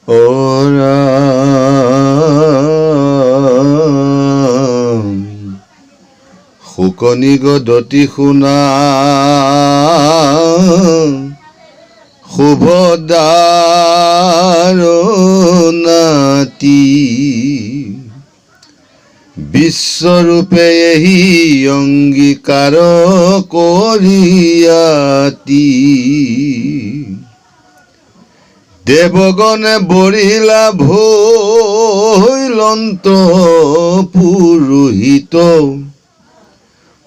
অ ৰাম। শুকনি গদতি শুনা শুভদাৰ নাতি, বিশ্বৰূপে এহি অঙ্গীকাৰ কৰিয়াতি। দেৱগণে বৰিলা ভৈলন্ত পুৰোহিত,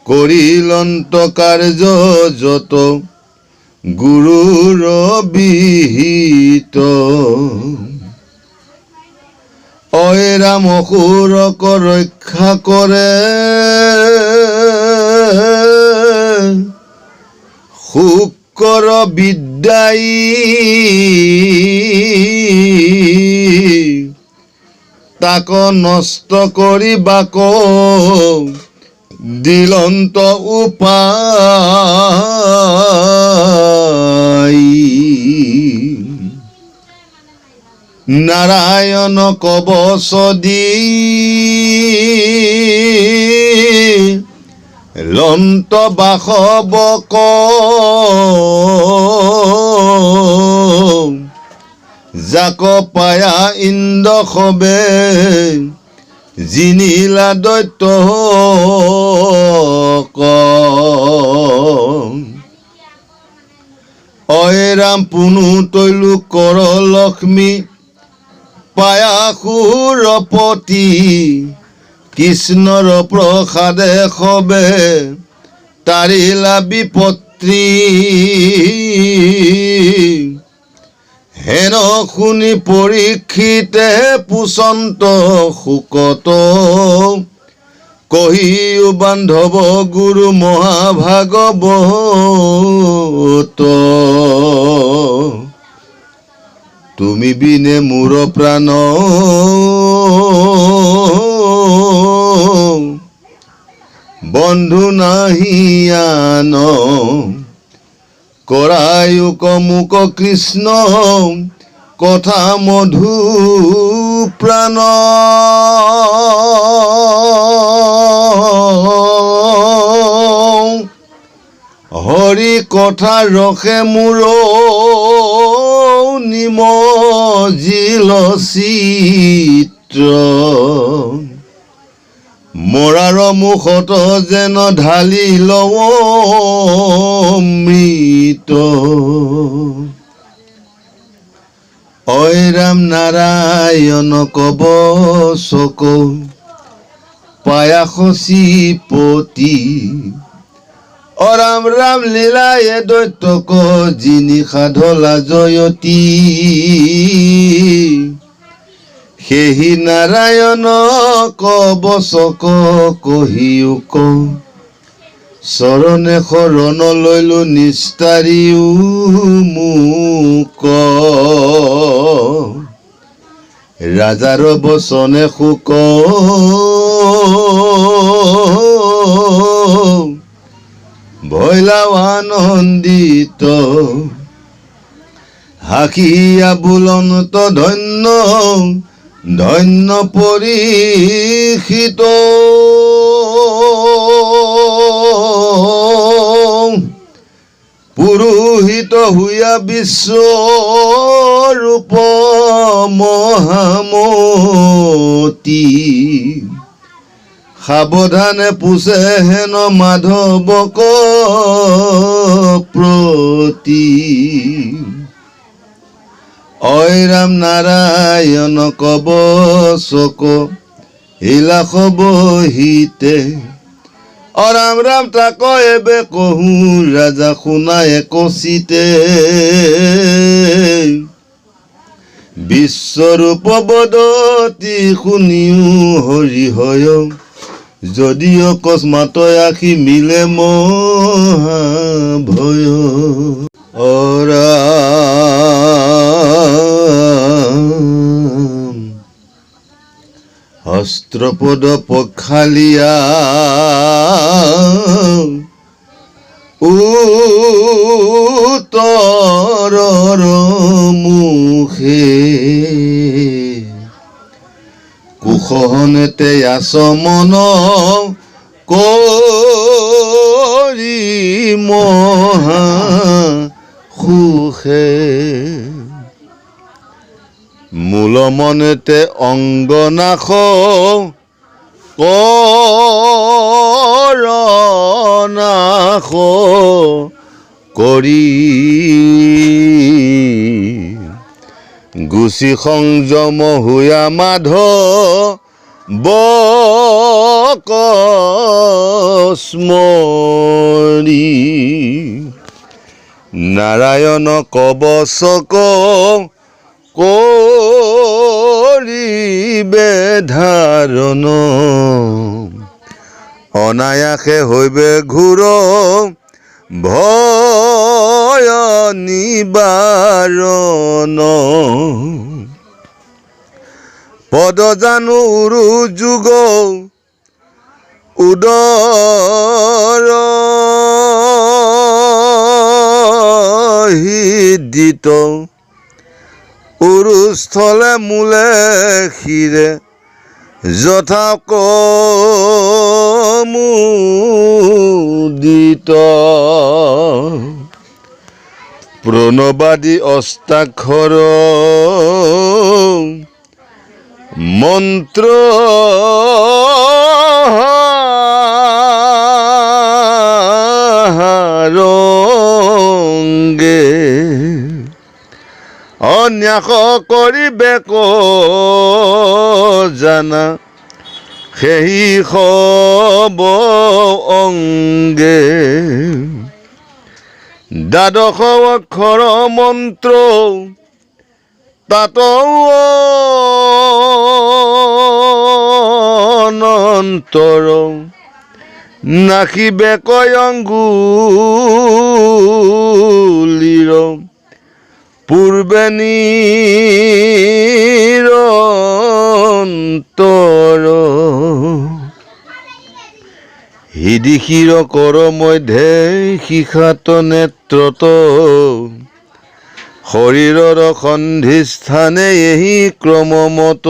কৰিলন্ত কাৰ্য যত গুৰুৰ বিহিত। অয় ৰাম, অসুৰক ৰক্ষা কৰে শুকৰ বিদ্যাই, তাক নষ্ট কৰিবাক দিলন্ত উপায়। নাৰায়ণ কবচ দি লন্ত বাসৱক, যাক পায়া ইন্দ্ৰ সবে জিনিলা দৈত্য। অয় ৰাম, পুনু তৈলো কৰ লক্ষ্মী পায়া সুৰপতি, কৃষ্ণৰ প্ৰসাদে সবে তাৰিলা বিপত্তি। হেন শুনি পৰীক্ষিতে পুছন্ত শুকত, কহিও বান্ধৱ গুৰু মহাভাগৱত। তুমি বিনে মোৰ প্ৰাণ বন্ধু নাহি আন, কৰায়ো মোক কৃষ্ণ কথা মধু প্ৰাণ। হৰি কথা ৰসে মোৰ নিমজিল চিত্ৰ, মৰাৰ মুখত যেন ঢালি লওঁ অমৃত। অয় ৰাম, নাৰায়ণ কবচক পায়া শচীপতি, অ ৰাম ৰাম, লীলায়ে দৈত্যক জিনি সাধলা জয়তী। সেহি নাৰায়ণ কবচক কহিয়োক, চৰণে শৰণ লৈলো নিস্তাৰিও মোক। ৰাজাৰ বচনে শুক ভৈলা আনন্দিত, হাসিয়া বোলন্ত ধন্য ধন্য পৰীক্ষিত। পুৰোহিত হুইয়া বিশ্বৰূপ মহামতী, সাৱধানে পুছে হেন মাধৱক প্ৰতি। অয় ৰাম, নাৰায়ণ কবচক হিলাস বহিতে, অ ৰাম ৰাম, তাক এবে কহো ৰাজা শুনায়ে কচিতে। বিশ্বৰূপ বদতি শুনিও হৰি হয়, যদি অকস্মাত আসি মিলে মহাভয়। অ ৰাম, হস্ত্ৰপদ পখালিয়া ভক্তৰ মুখে। কুশনেতে আচমন কৰি মহা সুখে, মূল মনেতে অঙ্গনাশ কৰনাশ কৰি, গুচি সংযম হুয়া মাধৱ স্মৰি। নাৰায়ণ কবচক কৰিবে ধাৰণ, অনায়াসে হৈবে ঘূৰ ভয় নিবাৰণ। পদ জানু উৰু যুগ উদৰ হৃদিত, উৰুস্থলে মূলে শিৰে যথা কমুদিত। প্ৰণবাদী অষ্টাক্ষৰ মন্ত্ৰ ৰঙ্গে অন্যাস কৰিবে জানা সেই সব অঙ্গে। দ্বাদশ অক্ষৰ মন্ত্ৰ তাত অনন্তৰ নাখিবে কয়ঙ্গুলিৰ পূৰ্বে নিৰন্তৰ। হৃদিশিৰ কৰ মধ্যে শিখাত নেত্ৰত, শৰীৰৰ সন্ধিস্থানে এহি ক্ৰমমত।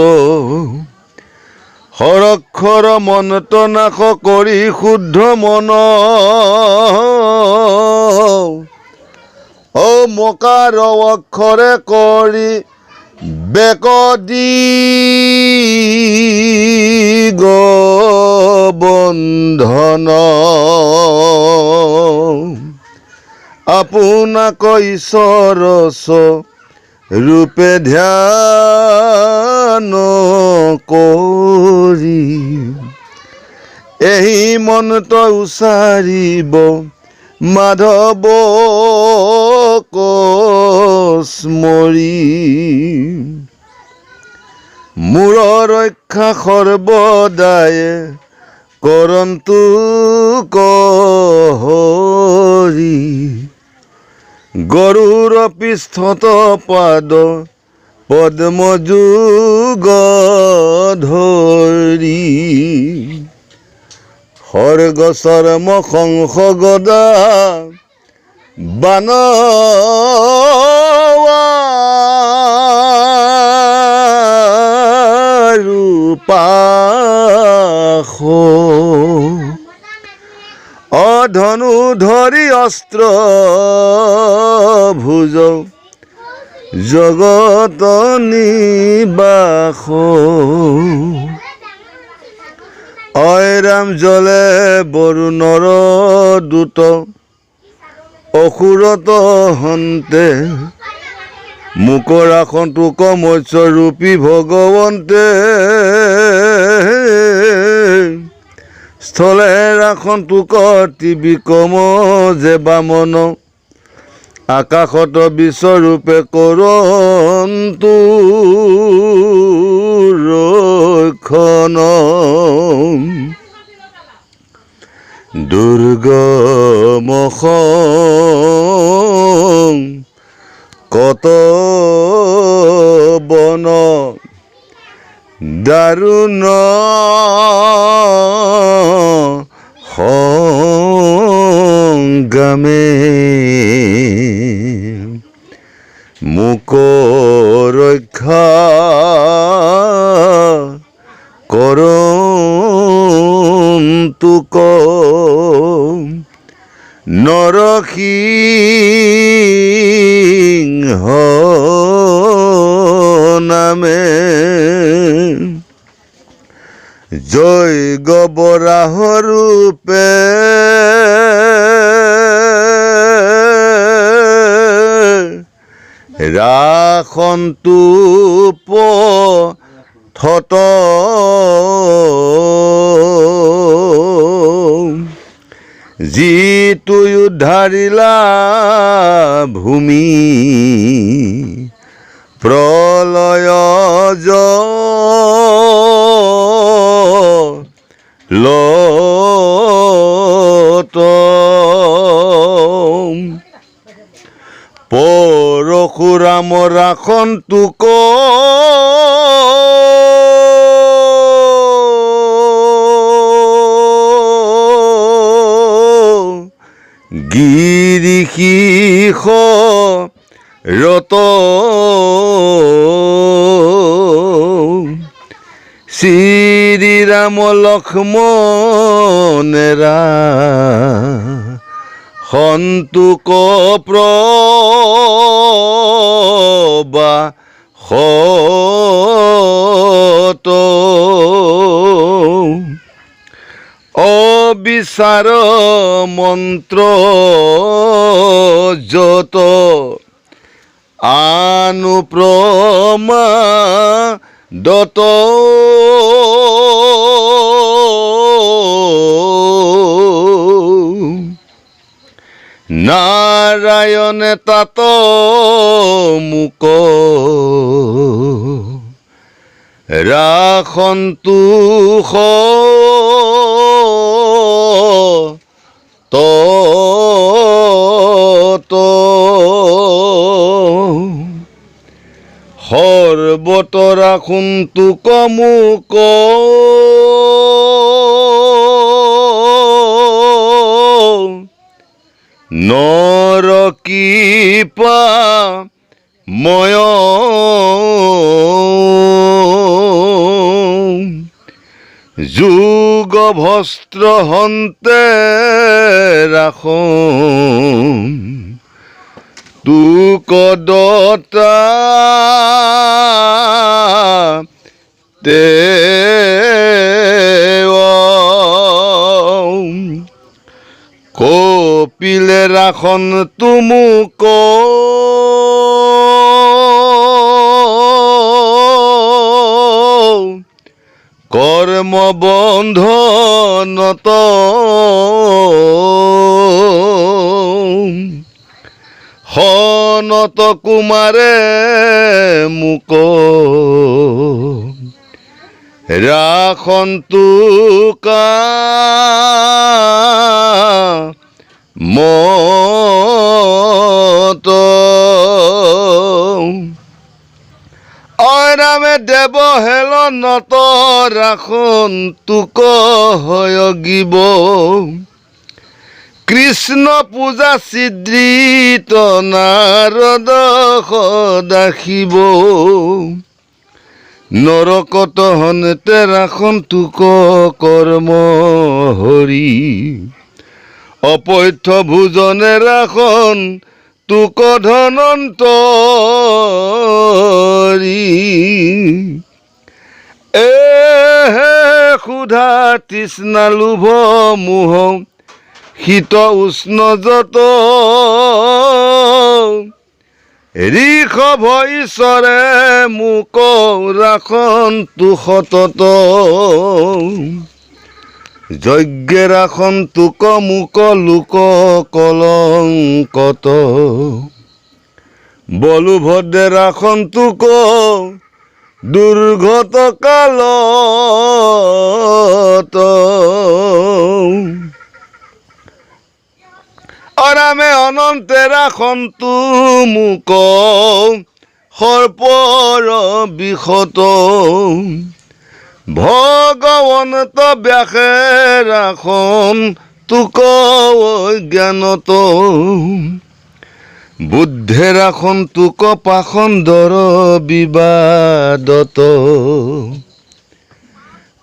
হৰক্ষৰ মনত নাশ কৰি শুদ্ধ মন, অ মকাৰ অক্ষৰে কৰি বেকদি বন্ধন। আপোনাক ঈশ্বৰ ৰূপে ধ্যান কৰি, এহি মন্ত উচাৰিব মাধৱ স্মৰি। মোৰ ৰক্ষা সৰ্বদায়ে কৰন্তু হৰি, গৰুৰ পৃষ্ঠত পাদ পদ্মযুগ ধৰি। সৰ্গ চৰ্ম শংখ গদা বান পাশ, অধনু ধৰি অস্ত্ৰ ভুজ জগত নিবাস। অয়ৰাম জলে বৰুণৰ দূত অসুৰত হন্তে, মুকৰাসন্তুক মৎস্য ৰূপী ভগৱন্তে। স্থলে ৰাসন্তুক ত্ৰিবিক্ৰম যে বামন, আকাশত বিশ্বৰূপে কৰন্তু ৰক্ষণ। দুৰ্গম কত বন দাৰুণ সংগ্ৰামে। মোক ৰক্ষা কৰন্তুক নৰসিংহ নামে। জয় গবৰাহ ৰূপে ৰাখন্তু পথত, যিটো উদ্ধাৰিলা ভূমি প্ৰলয় জলত। পৰশুৰাম ৰাখন্তুক গিৰিশীষ ৰত, শ্ৰীৰাম লক্ষ্মণেৰা সন্তুক প্ৰবা সত। অবিচাৰ মন্ত্ৰ যত আনুপ্ৰমা দত, নাৰায়ণে তাত মোক ৰাখন্তু তত। সৰ্বত ৰাখন্তু মোক নৰকীপা ময়, যুগ ভস্ত্ৰ হন্তে ৰাখোঁ তোক দতা তে। কপিলে ৰাখন তুমুক কৰ্ম বন্ধনত, সনত কুমাৰে মোক ৰাখন্তু মত। অৰামে দেৱ হেল নত ৰাখোন তোক হয়গিব, কৃষ্ণ পূজা চিদ্ৰিত নাৰদ সদাশিৱ। নৰকত হন্তে ৰাখন তোক কৰ্ম হৰি, অপথ্য ভোজনে ৰাখন তোক ধনন্তৰী। এ ক্ষুধা তৃষ্ণা লোভ মোহ শীত উষ্ণ যত, ঋষভ ঈশ্বৰে মোক ৰাখন তো সতত। যজ্ঞে ৰাখন তোক মোক লোক কলংকত, বলো ভদ্ৰে ৰাখন তোক দুৰ্গত কালত। অৰামে অনন্তে ৰাখন মোক সৰ্পৰ বিষত, ভগৱন্ত ব্যাসে ৰাখন তোক জ্ঞানত। বুদ্ধে ৰাখন তোক পাখণ্ডৰ বিবাদত।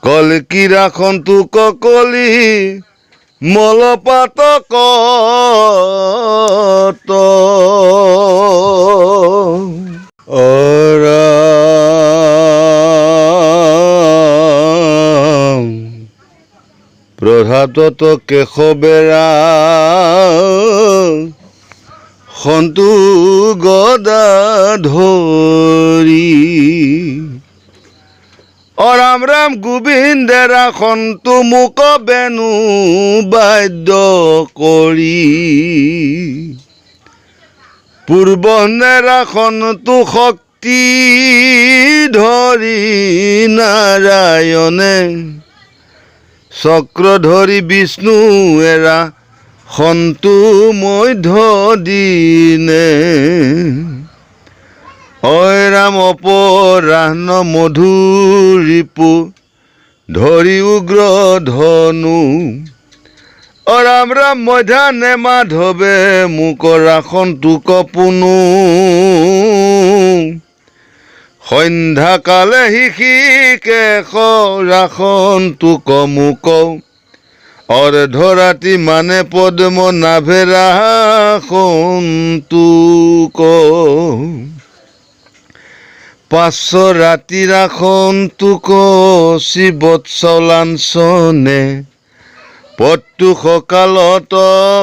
কলকি ৰাখন তোক কলি মলপাতকত। অ ৰাম প্ৰভাতত কেশবেৰা সন্তু গদা ধৰি। অ ৰাম ৰাম গোবিন্দেৰা সন্তু মোক বেনু বাদ্য কৰি। পূৰ্ব নেৰাখন তো শক্তি ধৰি নাৰায়ণে, চক্ৰ ধৰি বিষ্ণু এৰা সন্তু মধ্য দিনে। ঐ ৰাম অপৰাহ্ন মধুৰিপু ধৰি উগ্ৰ ধনু। অ ৰাম ৰাম মধ্যাহ্নে মাধৱে মোক ৰাখন তোক পুনু। সন্ধ্যাকালে হৃষিকেশ ৰাখন তোক মোক। অৰ্ধৰাতি মানে পদ্ম নাভে ৰাখন তোক। পাছ ৰাতি ৰাখন তোক শ্ৰীবৎসলাঞ্চনে। পত্তু সকালত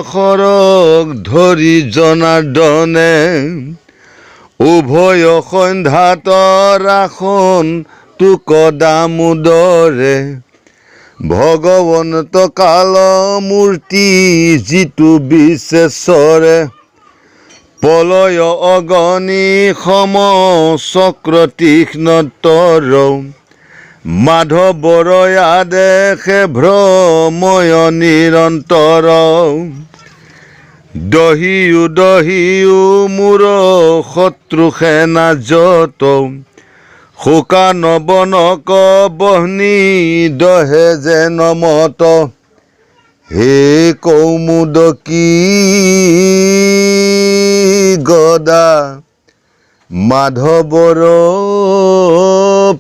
সৰগ ধৰি জনাৰ্দনে। উভয় সন্ধ্যাত ৰাখন তোক দামোদৰে। ভগৱন্ত কাল মূৰ্তি যিটো বিশ্বেশ্বৰে। পলয় অগনি সম চক্ৰ তীক্ষ্ণতৰ। মাধৱৰ আদেশে ভ্ৰময় নিৰন্তৰ। দহিও দহিও মোৰ শত্ৰু সেনা যত। শুকান বনক বহ্নি দহে যেন মত। হে কৌমুদকী গদা মাধৱৰ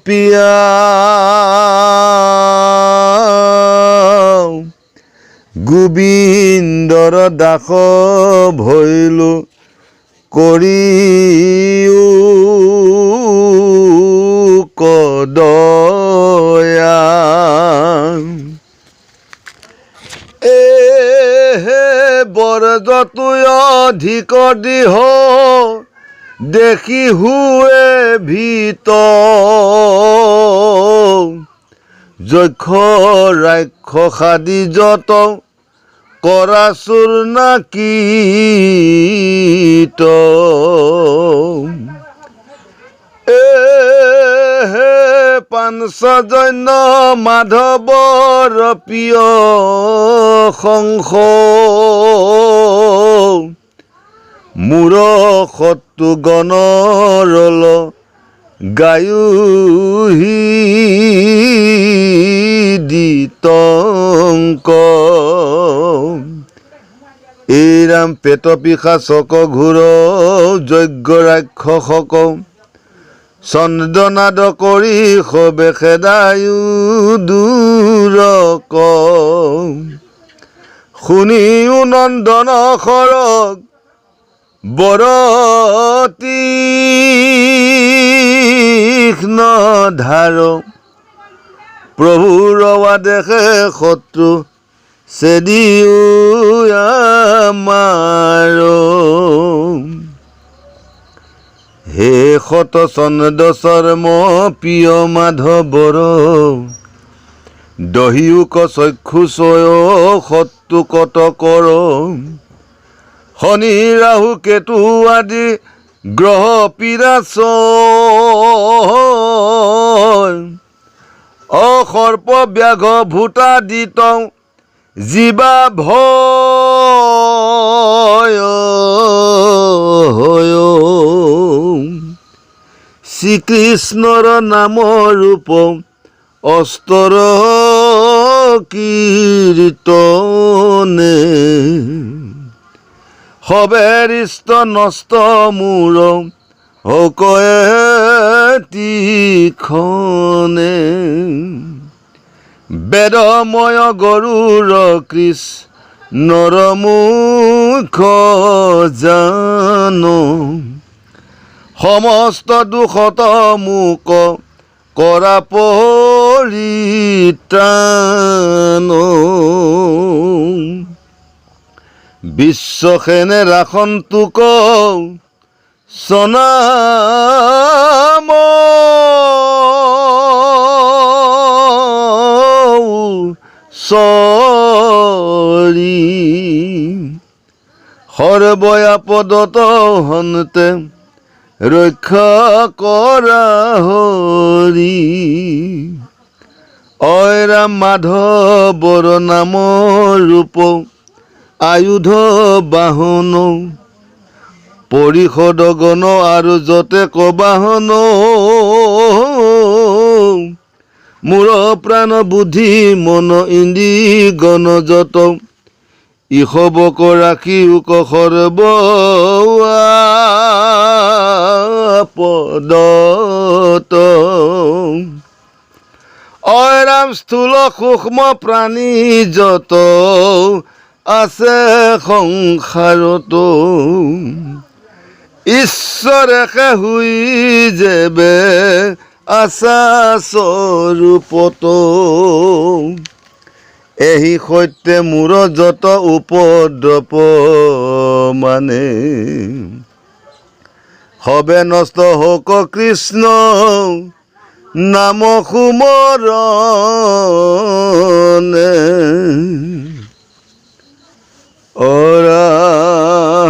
পিয়া, গোবিন্দৰ দাস ভৈলো কৰিও কদয়া। এ হে বৰজতুয় অধিক দৃঢ় দেখি হুৱে ভীত। যক্ষ ৰাক্ষসাদি যত কৰাচুৰ না কীট। এ হে পাঞ্চজন্য মাধৱৰ প্ৰিয় শংখ, মোৰ শত্ৰু গণৰল গায়ুহি দিতংক। এই ৰাম পেট পিশাচক ঘোৰ যজ্ঞ ৰাক্ষসক চন্দ্ৰনাদ কৰি সবে খেদায়ো দূৰক। শুনিও নন্দন সৰগ বৰ তীক্ষ্ণ ধাৰ। প্ৰভুৰ আদেশে শত্ৰু চেদিও আমাৰ। হে শত চন্দ চৰ্ম প্ৰিয় মাধৱৰ, দহিও চক্ষু চয় শত্ৰু কত কৰ। শনি ৰাহু কেতু আদি গ্ৰহ পীড়া অসৰ্প ব্যাঘ ভূতাদিত জীৱা ভয়। শ্ৰীকৃষ্ণৰ নাম ৰূপ অস্তৰ কীৰ্তনে সবে ৰিষ্ট নষ্ট মোৰ হক এতিক্ষণে। বেদময় গৰুৰ কৃষ্ণৰ মুখ জান, সমস্ত দুখত মোক কৰা পৰিত্ৰাণ। বিশ্বসেনে ৰাখন্তুক স্বনাম, চৰি সৰ্বয়াপদত হন্তে ৰক্ষা কৰা হৰি। অয়ৰাম মাধৱৰ নাম ৰূপ আয়ুধ বাহন, পৰিষদ গণ আৰু যতেক বাহন, মোৰ প্ৰাণ বুদ্ধি মন ইন্দ্ৰি গণ যত, ইসবক ৰাখিওক সৰ্ব আপদত। অয়ৰাম স্থূল সূক্ষ্ম প্ৰাণী যত আছে সংসাৰত, ঈশ্বৰে হুই যেবে আছা স্বৰূপত, এহি সত্যে মোৰ যত উপদ্ৰৱ মানে, সবে নষ্ট হওক কৃষ্ণ নাম সুমৰণে। অৰাম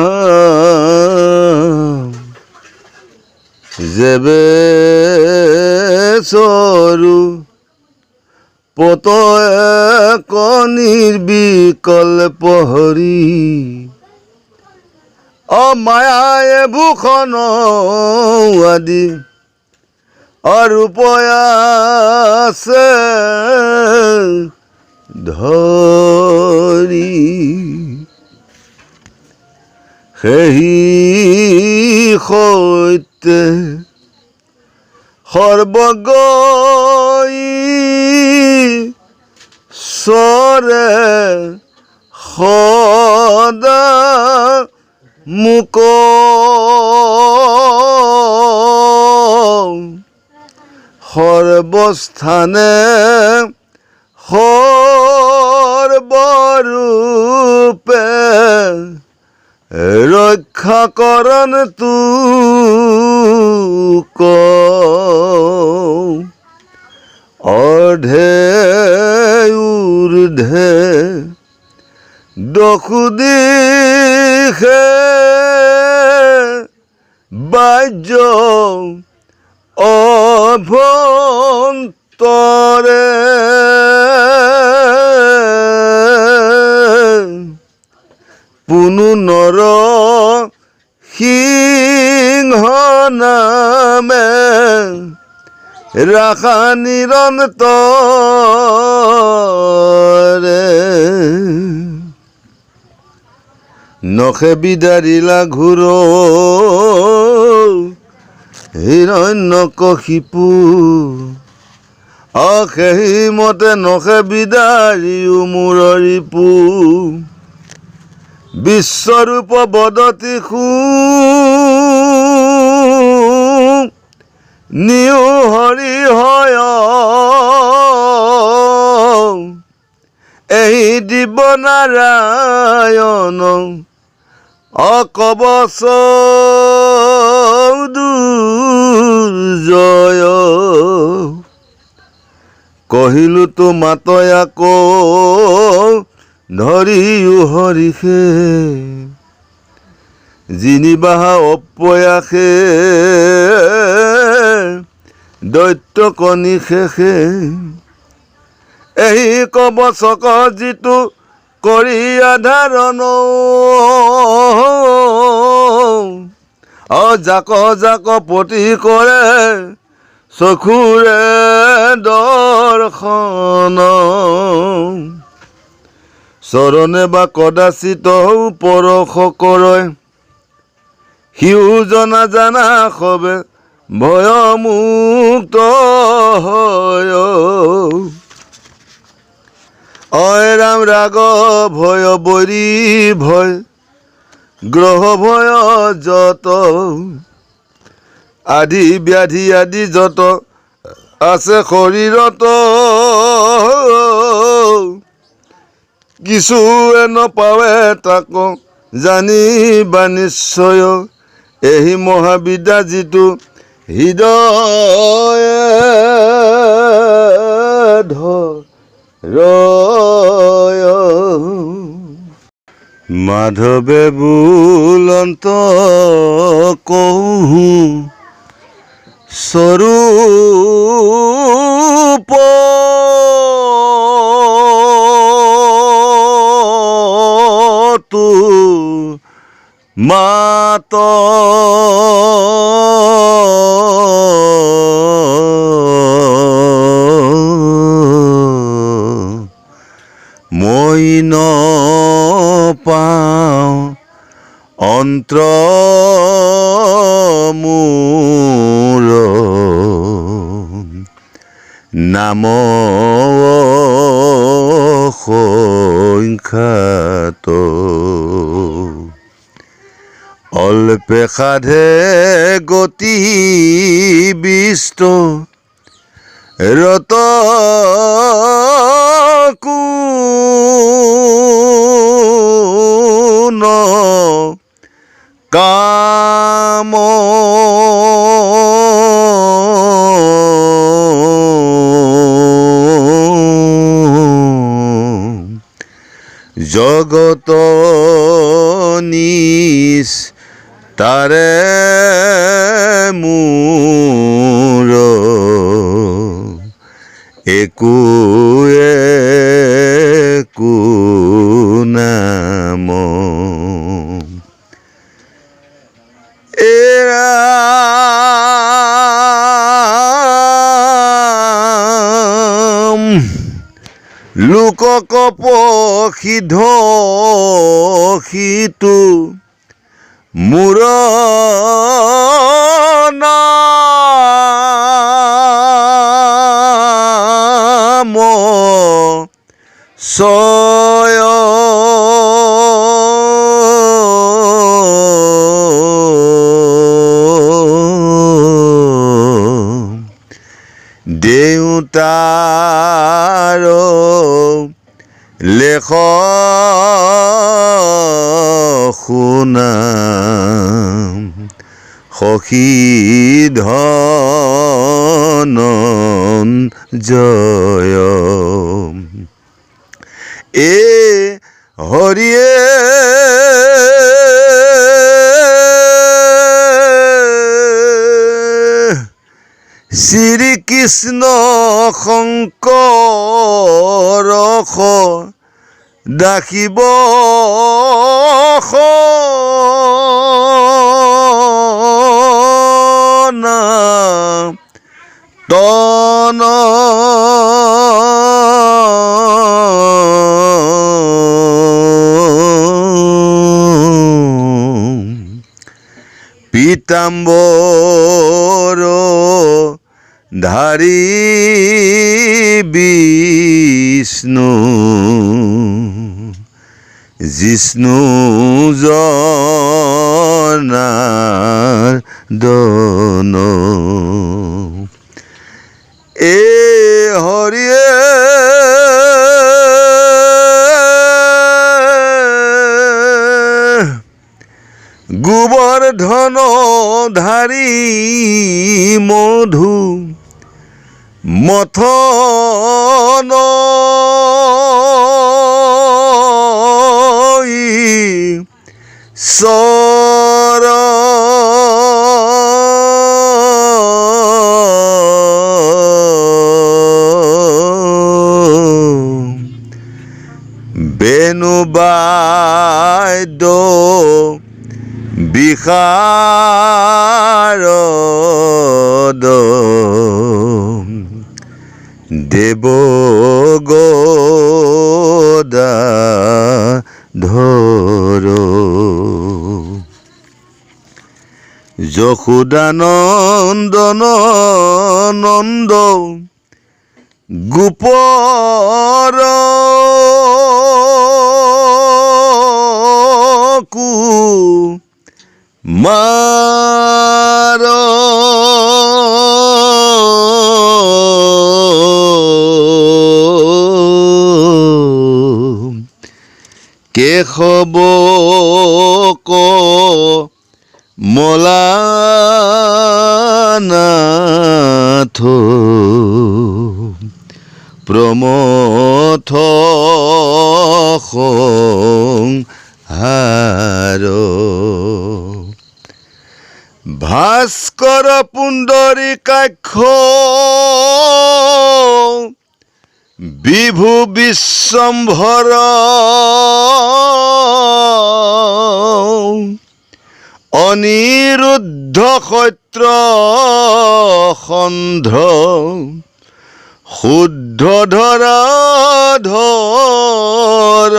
যেবে চৰু পত এক নিৰ্বিকল্প হৰি, অমায়ায়ে ভূষণ আদি অৰূপ আছে ধৰি, সেহি সত্যে সৰ্বজ্ঞ ঈশ্বৰে সদা মোক সৰ্বস্থানে সৰ্বৰূপে ৰক্ষা কৰণ তোক। অৰ্ধে ঊৰ্ধে দশো দিশে বাহ্য অভ্যন্তৰে, পুনু নৰ সিংহ নামে ৰাখা নিৰন্তৰে। নখে বিদাৰিলা ঘোৰ হিৰণ্য কশিপু, অসেহি মতে নখে বিদাৰিও মোৰ ৰিপু। বিশ্বৰূপ বদতি নিউ হৰি হয়, এই দিব নাৰায়ণ অকবচ দুৰ্জয়। কহিলো তোমাত আকৌ ধৰিও হৰিষে, জিনিবাহা অপয়াসে দৈত্য কনিশেষে। এই কবচক যিটো কৰিয়া ধাৰণ, অ জাক জাক পতি কৰে চক্ষুৰে দৰ্শন। চৰণে বা কদাচিত পৰশ কৰয়, সিও জনা জানা সবে ভয়মুক্ত হয়। অয় ৰাম, ৰাগ ভয়, বৈৰী ভয়, গ্ৰহ ভয় যত, আদি ব্যাধি আদি যত আছে শৰীৰত, কিছুৱে নপাৱে তাক জানিবা নিশ্চয়, এহি মহাবিদ্যা যিটো হৃদয়ে ধৰয়। মাধৱে বোলন্ত কহু স্বৰূপ, তো মাত মই নপাওঁ অন্ত্ৰ মোৰ নাম সংখ্যাত। অল্পে সাধে গতি বিষ্ট ৰত কোন কাম, জগত নিজ তাৰে মোৰ একো একো নাম। এৰাম, লোকক প্ৰসিদ্ধ সিটো মোৰ নাম ছয়, দেউতাৰ লেখ শুনা সখী ধন জয়। এ হৰিয়ে শ্ৰীকৃষ্ণ শংকৰ দাসিব তন পীতাম্বৰ ধাৰী বিষ্ণু জিষ্ণু জনাৰ্দন। এ হৰিয়ে গোবৰ্ধন ধাৰী মধু মথন চৰ, বেণুবাদ্য বিশাৰদ দেৱ গদাধৰ। যশোদানন্দন নন্দ গোপৰ কুমাৰ কেশৱ কমলানাথ প্ৰমথ সংহাৰ। ভাস্কৰ পুণ্ডৰীকাক্ষ বিভু বিশ্বম্ভৰ অনিৰুদ্ধ সত্য সন্ধ শুদ্ধ ধৰা ধৰ।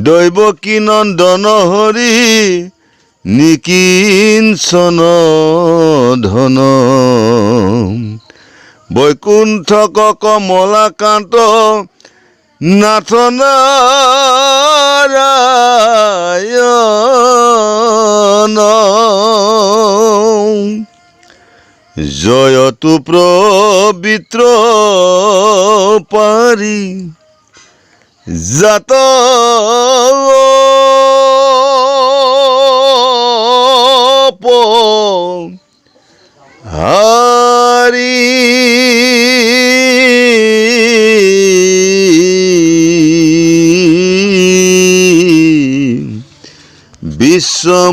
দৈৱকী নন্দন হৰি নিকিঞ্চন ধন বৈকুণ্ঠ কমলাকান্ত নাথ নাৰায়ণ। জয়তু পবিত্ৰ পাৰি জাত হাৰি।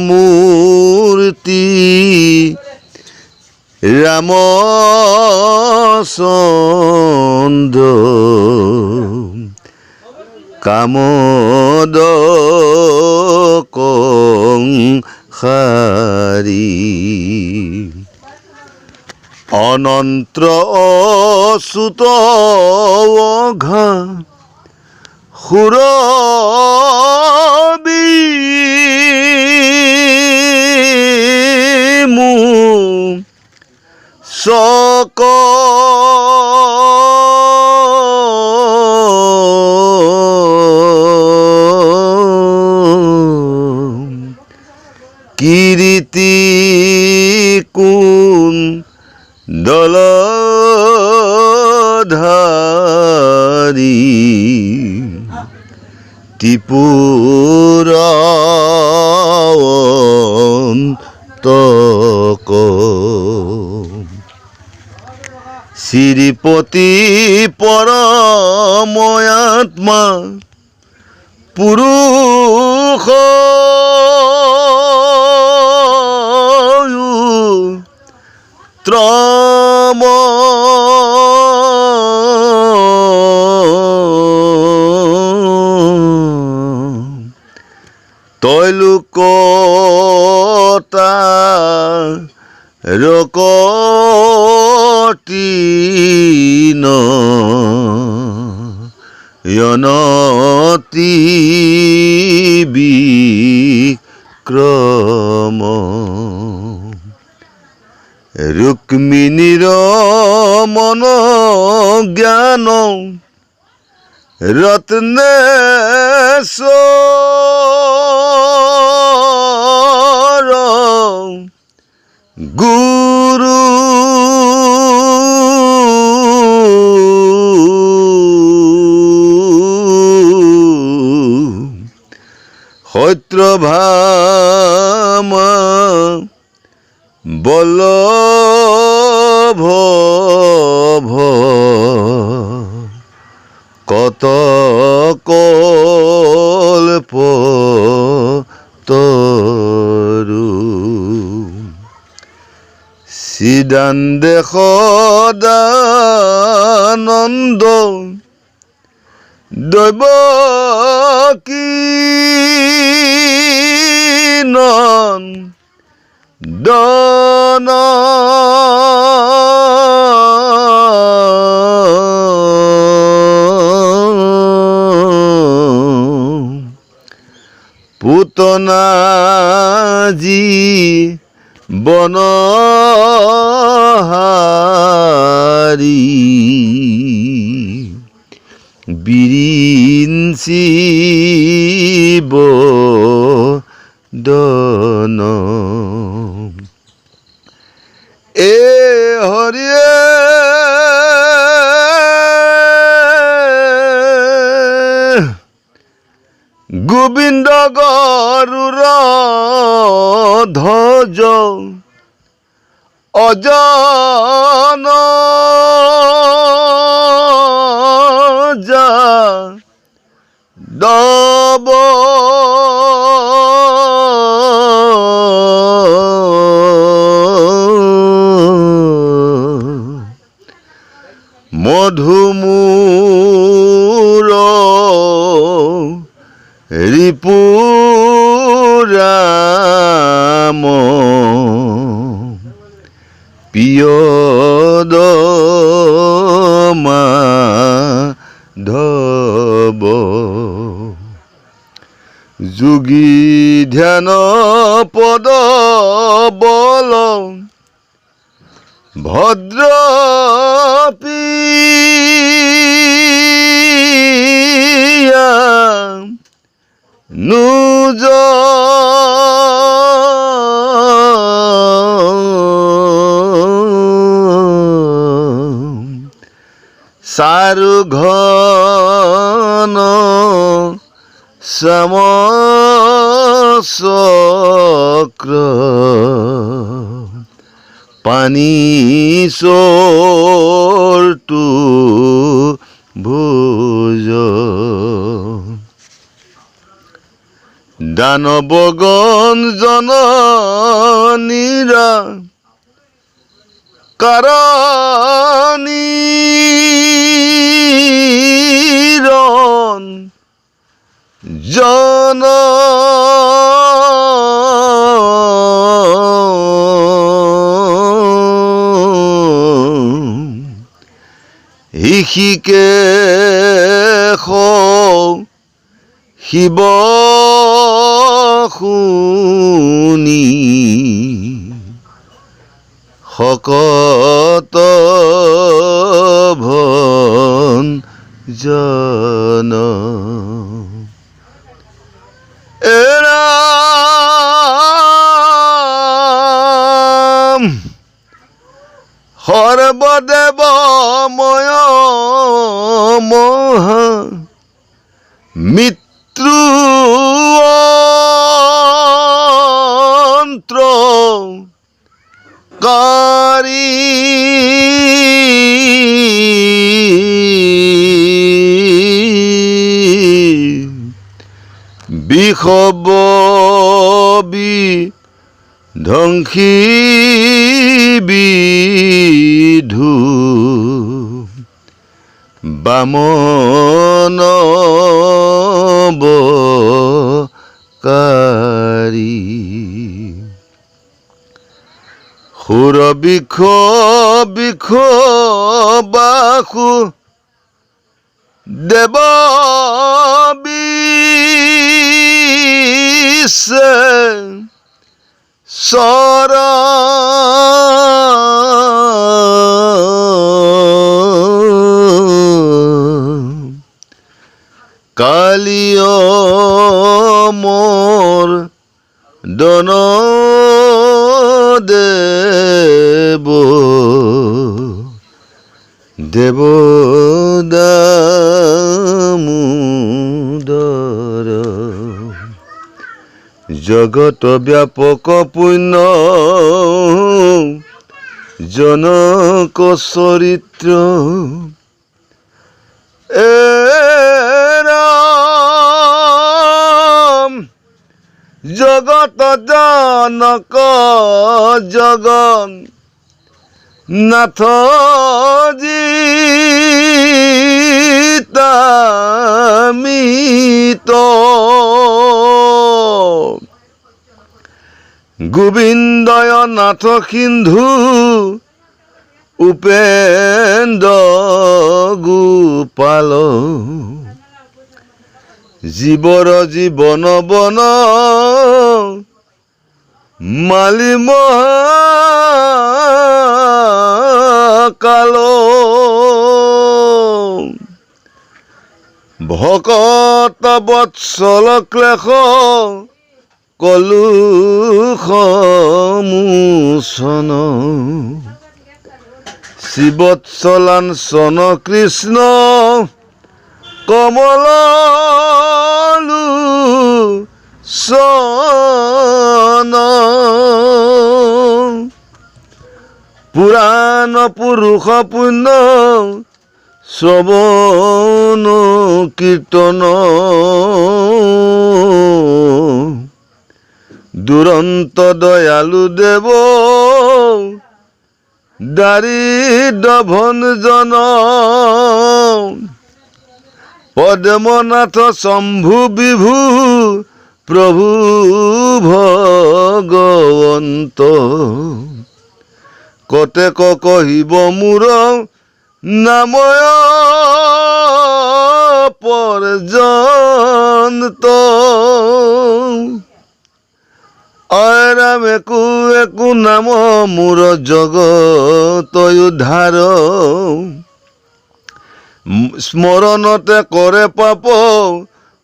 বিশ্বমূৰ্তি ৰামচন্দ্ৰ কামদ কংসাৰী। অনন্ত্ৰ অচ্যুত অঘা সুৰ চক কীৰ্তি কোন দলধাৰী ত্ৰিপুৰ অন্তক। শ্ৰীপতি পৰময়াত্মা পুৰুষ ত্ৰম তৈলোকতা ৰকতিন য়নতি বিক্ৰম। ৰুক্মিণীৰ মন জ্ঞান ৰত্নেশ্বৰ গুৰু সত্যভামা বল্লভ কত কল্প তৰু। চিদান্দে সদানন্দ দৈৱকী নন্দন পুতনা বিৰিঞ্চি বদন। এ হৰিয়ে, গোবিন্দ গৰুৰ ধ্বজ অজন যা দব, মধুমূৰ ৰিপুৰাম পিয়দ মাধৱ। যোগী ধ্যান পদ বল ভদ্ৰ পিয়া নুজ, চাৰু ঘন শ্যাম চক্ৰ পানী চৰটো ভোজ। দানৱগণ জননীৰা কাৰণী জন ঋষিকেশ শিৱ শুনি শকত ভন জন। এৰাম সৰ্বদেৱময় মহা মৃত্যু অন্ত্ৰ কাৰী, বিষবি ধ্বংসী বিধু বামন বকাৰী। সুৰ বিষ বিষ বাসু দেৱ বিশ্বে সৰ কালিয় মোৰ দন দেৱ দেৱ দামোদৰ। জগত ব্যাপক পুণ্য জনক চৰিত্ৰ, এ ৰাম জগত জনক জগন নাথ জিতামিত। গোবিন্দয় নাথ সিন্ধু উপেন্দ্ৰ গোপাল, জীৱৰ জীৱন বন মালি মহাকাল। ভকত বৎসল ক্লেশ কলুষ মোচন। শ্ৰীবৎসলাঞ্চন কৃষ্ণ কমল লোচন। পুৰাণ পুৰুষ পুণ্য শ্ৰৱণ কীৰ্তন, দুৰন্ত দয়ালু দেৱ দাৰিদ্ৰ ভঞ্জন। পদ্মনাথ শম্ভু বিভু প্ৰভু ভগৱন্ত, কতেক কহিব মোৰ নাময় পৰ্যন্ত। অৰাম একো একো নাম মোৰ জগত উদ্ধাৰ, স্মৰণতে কৰে পাপ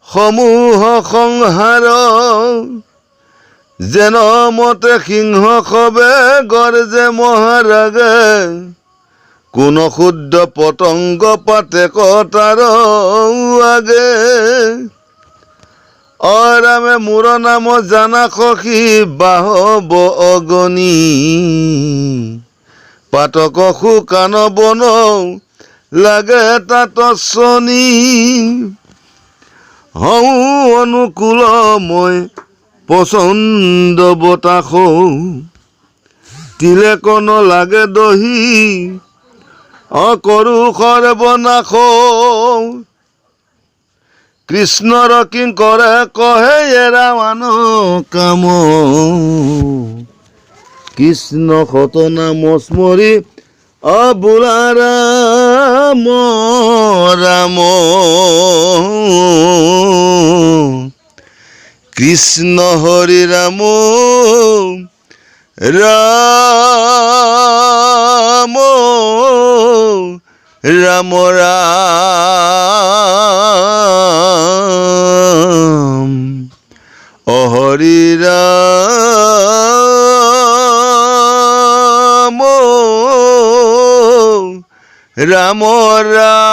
সমূহ সংহাৰ। যেন মতে সিংহ সবে গৰ্জে মহাৰাগে, কোন ক্ষুদ্ৰ পতংগ পাতে তাৰ আগে। অৰামে মোৰ নাম জানা সখী বাহব অগনি, পাতক শুকান বন লাগে তাত চনি। হওঁ অনুকূল মই পচন্দ বতাস, তিলেক লাগে দহি অকৰো সৰ্বনাশ। কৃষ্ণৰ কিংকৰে কহে এৰা মান কাম, কৃষ্ণ শত নাম স্মৰি অবোলা ৰাম ৰাম। কৃষ্ণ হৰি ৰাম ৰাম ৰাম ৰাম, অহৰি ৰাম ৰাম ৰাম।